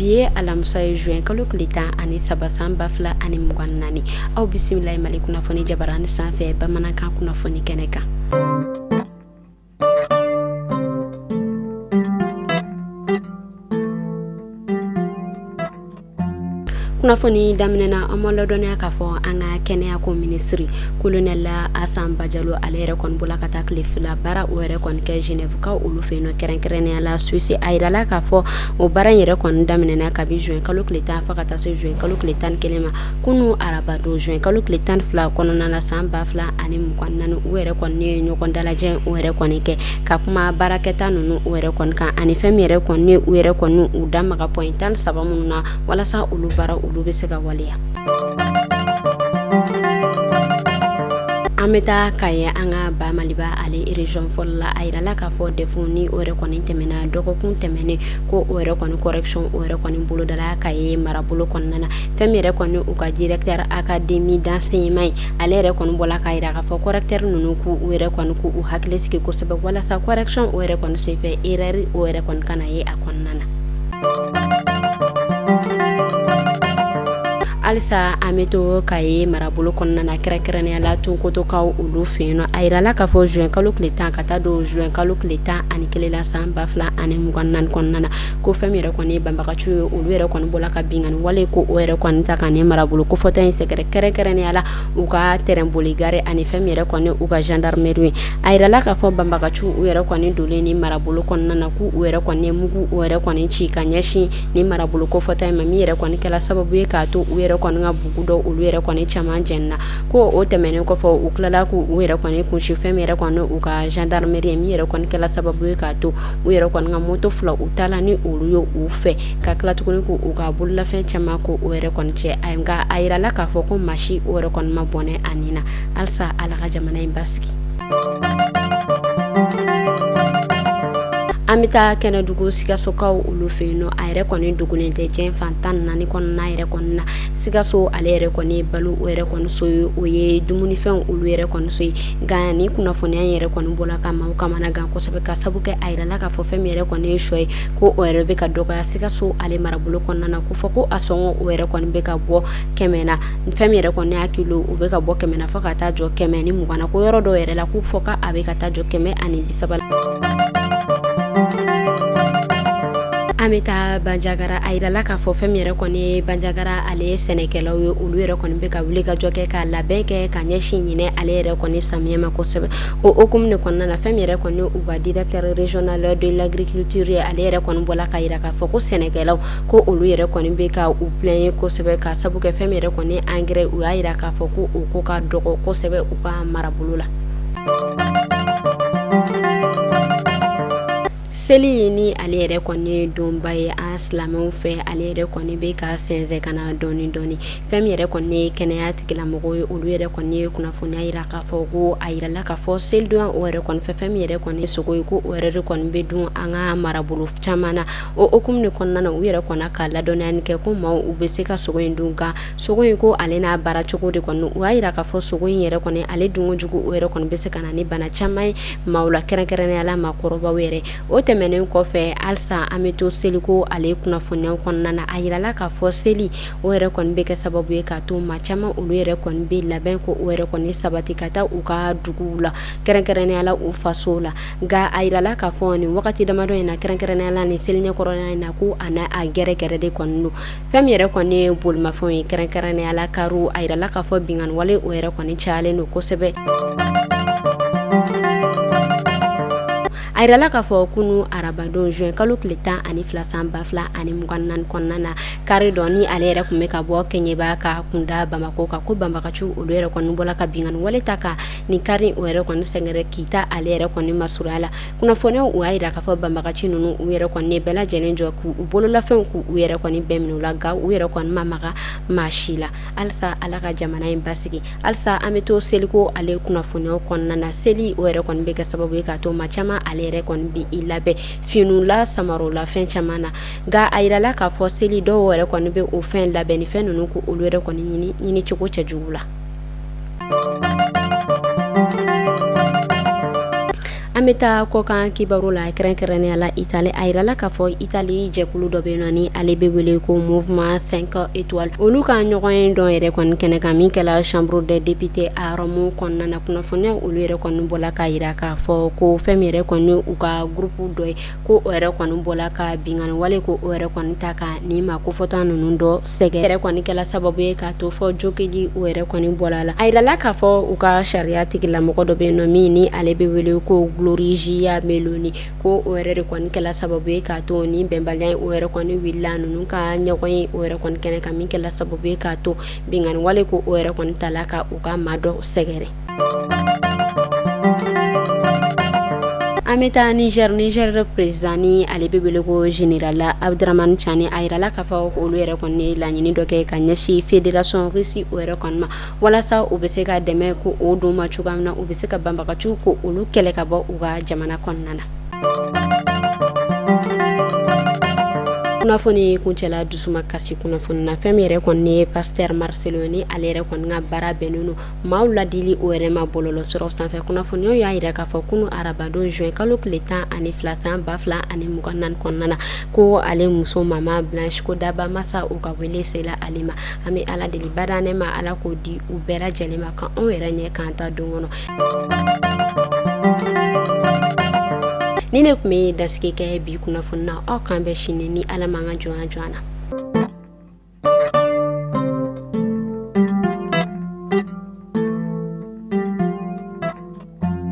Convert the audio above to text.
Bi ye alamisa ye, juin kalo tile 13 san 2024. Aw bisimila Mali kunnafoni jabarani sanfɛ, bamanankan kunnafoni kɛnɛ kan. Kunnafoni daminɛna, an b'aw ladɔnniya k'a fɔ an ka kɛnɛya ko minisiri kolonɛli Asan Bajalo, ale yɛrɛ kɔni bɔla ka taa tile 2 baara o yɛrɛ kɔni kɛ Genève olu fɛ yen nɔ, kɛrɛnkɛrɛnnenya la Suisse. A yirala k'a fɔ o baara in yɛrɛ kɔni daminɛna kabi juin kalo tile 10 fo ka taa se juin kalo tile 11 ma. Kunun araba don, juin kalo tile 12 kɔnɔna na san 2024, u yɛrɛ kɔni ye ɲɔgɔn dalajɛ o yɛrɛ kɔni kɛ ka kuma baarakɛta ninnu o yɛrɛ kɔni kan, ani fɛn min yɛrɛ kɔni u yɛrɛ kɔni u da maga point 13 minnu na walasa olu baara olu bɛ se ka waleya. An bɛ taa Kayi, an ka ba Maliba ale région fɔlɔ la. A yirala k'a fɔ DEF ni o yɛrɛ kɔni tɛmɛna dɔgɔkun tɛmɛnen, ko o yɛrɛ kɔni correction o yɛrɛ kɔni bolodala Kayi marabolo kɔnɔna na. Fɛn min yɛrɛ kɔni u ka directeur académie d'enseignement ye, ale yɛrɛ kɔni bɔla k'a yira k'a fɔ correcteur ninnu k'u u yɛrɛ kɔni k'u hakili sigi kosɛbɛ walasa correction o yɛrɛ kɔni senfɛ, erreur o yɛrɛ kɔni kana ye a kɔnɔna na. Halisa an bɛ to Kayi marabolo kɔnɔna na, kɛrɛnkɛrɛnnenya la Tunkotokaw olu fɛ yen nɔ. A yirala k'a fɔ juin kalo tile 10 ka taa don juin kalo tile 11 la san 2024 kɔnɔna na, ko fɛn min yɛrɛ kɔni ye banbagaciw ye, olu yɛrɛ kɔni bɔla ka binkanni wale ko o yɛrɛ kɔni ta ka nin marabolo kofɔta in sɛgɛrɛ, kɛrɛnkɛrɛnnenya la u ka terrain boli gare ani fɛn min yɛrɛ kɔni u ka gendarmerie ye. A yirala k'a fɔ banbagaciw u yɛrɛ kɔni donlen ni marabolo kɔnɔna na, k'u u yɛrɛ kɔni mugu u yɛrɛ kɔni ci ka ɲɛsin ni marabolo kofɔta in ma, min yɛrɛ kɔni kɛla sababu ye k'a to u yɛrɛ kɔni ka bugu dɔ olu yɛrɛ kɔni caman jɛnina. Ko o tɛmɛnen kɔfɛ, u tilala k'u u yɛrɛ kɔni kunsin fɛn min yɛrɛ kɔni u ka gendarmerie ye, min yɛrɛ kɔni kɛla sababu ye k'a to u yɛrɛ kɔni ka moto 2 u taala ni olu ye u fɛ, ka tila tuguni k' u ka bololafɛn caman ko o yɛrɛ kɔni cɛ. Nka a yirala k'a fɔ ko maa si o yɛrɛ kɔni ma bɔnɛ a ni na. Halisa Ala ka jamana in basigi. An bɛ taa kɛnɛdugu Sikasokaw olu fɛ yen nɔ. A yɛrɛ kɔni dogolen tɛ diɲɛ fan 14 kɔnɔna yɛrɛ kɔni na, Sikaso ale yɛrɛ kɔni balo o yɛrɛ kɔni so ye, o ye dumunifɛnw olu yɛrɛ kɔni so ye. Nka ni kunnafoniya in yɛrɛ kɔni bɔla ka maaw kamana gan kosɛbɛ, ka sabu kɛ a yirala k'a fɔ fɛn min yɛrɛ kɔni ye sɔ ye, ko o yɛrɛ bɛ ka dɔgɔya Sikaso ale marabolo kɔnɔna na. Ko fɔ ko a sɔngɔ o yɛrɛ kɔni bɛ ka bɔ 100 na, fɛn min yɛrɛ kɔni y'a kilo, o bɛ ka bɔ 100 na fo ka taa jɔ 120 na. Ko yɔrɔ dɔw yɛrɛ la, ko fɔ k'a bɛ ka taa jɔ 130 la. An bɛ taa Banjagara. A yirala k'a fɔ fɛn min yɛrɛ kɔni ye Banjagara ale ye sɛnɛkɛlaw ye, olu yɛrɛ kɔni bɛ ka wuli ka jɔ kɛ ka labɛn kɛ ka ɲɛsin ɲinɛ ale yɛrɛ kɔni samiyɛ ma kosɛbɛ. O hukumu de kɔnɔna na, fɛn min yɛrɛ kɔni u ka directeur régional de l'agriculture ye, ale yɛrɛ kɔni bɔla k'a yira k'a fɔ ko sɛnɛkɛlaw, ko olu yɛrɛ kɔni bɛ ka u plaigner kosɛbɛ, ka sabu kɛ fɛn min yɛrɛ kɔni engrais, u y'a yira k'a fɔ ko o ko ka dɔgɔ kosɛbɛ u ka marabolo la. Seli ni ale yɛrɛ kɔni ye donba ye an silamɛw fɛ, ale yɛrɛ kɔni bɛ ka sɛnsɛn ka na dɔɔni dɔɔni. Fɛn min yɛrɛ kɔni ye kɛnɛya tigilamɔgɔw ye, olu yɛrɛ kɔni ye kunnafoniya yira k'a fɔ ko a yirala k'a fɔ selidon o yɛrɛ kɔni fɛ, fɛn min yɛrɛ kɔni ye sogo ye, ko o yɛrɛ de kɔni bɛ dun an ka marabolo caman na. O hukumu de kɔnɔna na, u yɛrɛ kɔni ka ladɔnniyani kɛ ko maaw u bɛ se ka sogo in dun, nka sogo in ko ale n'a baara cogo de kɔni. U y'a yira k'a fɔ sogo in yɛrɛ kɔni ale dun kojugu o yɛrɛ kɔni bɛ se ka na ni bana caman ye maaw la, kɛrɛnkɛrɛnnenya la maakɔrɔbaw yɛrɛ. O tɛmɛnen kɔfɛ, halisa an bɛ to seliko ale kunnafoniyaw kɔnɔna na. A yirala k'a fɔ seli o yɛrɛ kɔni bɛ kɛ sababu ye k'a to maa caman olu yɛrɛ kɔni bɛ labɛn ko o yɛrɛ kɔni sabati ka taa u ka duguw la, kɛrɛnkɛrɛnnenya la u faso la. Nka a yirala k'a fɔ nin wagati damadɔ in na, kɛrɛnkɛrɛnnenya la nin seli ɲɛkɔrɔla in na, ko a n'a a gɛrɛgɛrɛ de kɔni don. Fɛn min yɛrɛ kɔni ye bolimafɛnw ye, kɛrɛnkɛrɛnnenya la kariw, a yirala k'a fɔ binkanni wale o yɛrɛ kɔni cayalen don kosɛbɛ. A yirala k'a fɔ kunu arabadon juin kalo tile 12 san 2024 kɔnɔna na, kari dɔ ni ale yɛrɛ tun bɛ ka bɔ Kɛɲɛba ka kunda Bamakɔ kan, ko banbagaciw olu yɛrɛ kɔni bɔla ka binkanni wale ta ka nin kari o yɛrɛ kɔni sɛgɛrɛ Kita ale yɛrɛ kɔni masurunya la. Kunnafoniyaw u y'a yira k'a fɔ banbagaci ninnu u yɛrɛ kɔni bɛɛ lajɛlen jɔ k'u bololafɛnw k'u yɛrɛ kɔni bɛɛ minɛ u la, nka u yɛrɛ kɔni ma maga maa si la. Halisa Ala ka jamana in basigi. Halisa an bɛ to seliko ale kunnafoniyaw kɔnɔna na. Seli o yɛrɛ kɔni bɛ kɛ sababu ye k'a to maa caman ale yɛrɛ kɔni bɛ i labɛn finiw la, samaraw la, fɛn caman na. Nka a yirala k'a fɔ seli dɔw yɛrɛ kɔni bɛ o fɛn labɛn ni fɛn ninnu ko olu yɛrɛ kɔni ɲini cogo cɛjugu la. An bɛ An bɛ taa kɔkan kibaru la, kɛrɛnkɛrɛnnenya la Itali. A yirala k'a fɔ Itali jɛkulu dɔ bɛ yen nɔ ni ale bɛ wele ko Mouvement 5 étoiles, olu ka ɲɔgɔnye dɔ yɛrɛ kɔni kɛnɛ kan min kɛla Chambre des députés à Rome kɔnɔna na, kunnafoniya olu yɛrɛ kɔni bɔla k'a yira k'a fɔ ko fɛn min yɛrɛ kɔni u ka groupe dɔ ye, ko o yɛrɛ kɔni bɔla ka binkanni wale ko o yɛrɛ kɔni ta ka nin maa kofɔta ninnu dɔ sɛgɛrɛ yɛrɛ kɔni kɛla sababu ye k'a to fɔ jogili o yɛrɛ kɔni bɔla la. A yirala k'a fɔ u ka sariya tigilamɔgɔ dɔ bɛ yen nɔ min ni ale bɛ wele ko Giorgia Meloni, ko o yɛrɛ de kɔni kɛla sababu ye k'a to ni bɛnbaliya o yɛrɛ kɔni wulila ninnu ka ɲɔgɔn ye o yɛrɛ kɔni kɛnɛ kan, min kɛla sababu ye k'a to binkanni wale ko o yɛrɛ kɔni tala ka u ka maa dɔ sɛgɛrɛ. An bɛ taa Niger. Niger président ni ale bɛ wele ko général Abdramane Tiani, a yirala k'a fɔ olu yɛrɛ kɔni ye laɲini dɔ kɛ ka ɲɛsin fédération russe o yɛrɛ kɔni ma, walasa u bɛ se ka dɛmɛ ko o don ma cogoya min na, u bɛ se ka banbagaciw ko olu kɛlɛ ka bɔ u ka jamana kɔnɔna na. Kunnafoni kuncɛla dusuma kasi kunnafoni na, fɛn min yɛrɛ kɔni ye pasteur Marcelo ni ale yɛrɛ kɔni ka baara bɛnnen don maaw ladili o yɛrɛ ma bɔlɔlɔsiraw sanfɛ, kunnafoniyaw y'a yira k'a fɔ kunun arabadon juin kalo tile 12 san 2024 kɔnɔna na, ko ale muso Mama Blanche ko daba masa u ka wele sela ale ma. An bɛ Ala deli bada ne ma, Ala k'o di u bɛɛ lajɛlen ma, ka anw yɛrɛ ɲɛ k'an ta don kɔnɔ. Ni ne tun bɛ dasigi kɛ bi kunnafoni na, aw k'an bɛn sini ni Ala m'an ka jɔnya jɔ an na.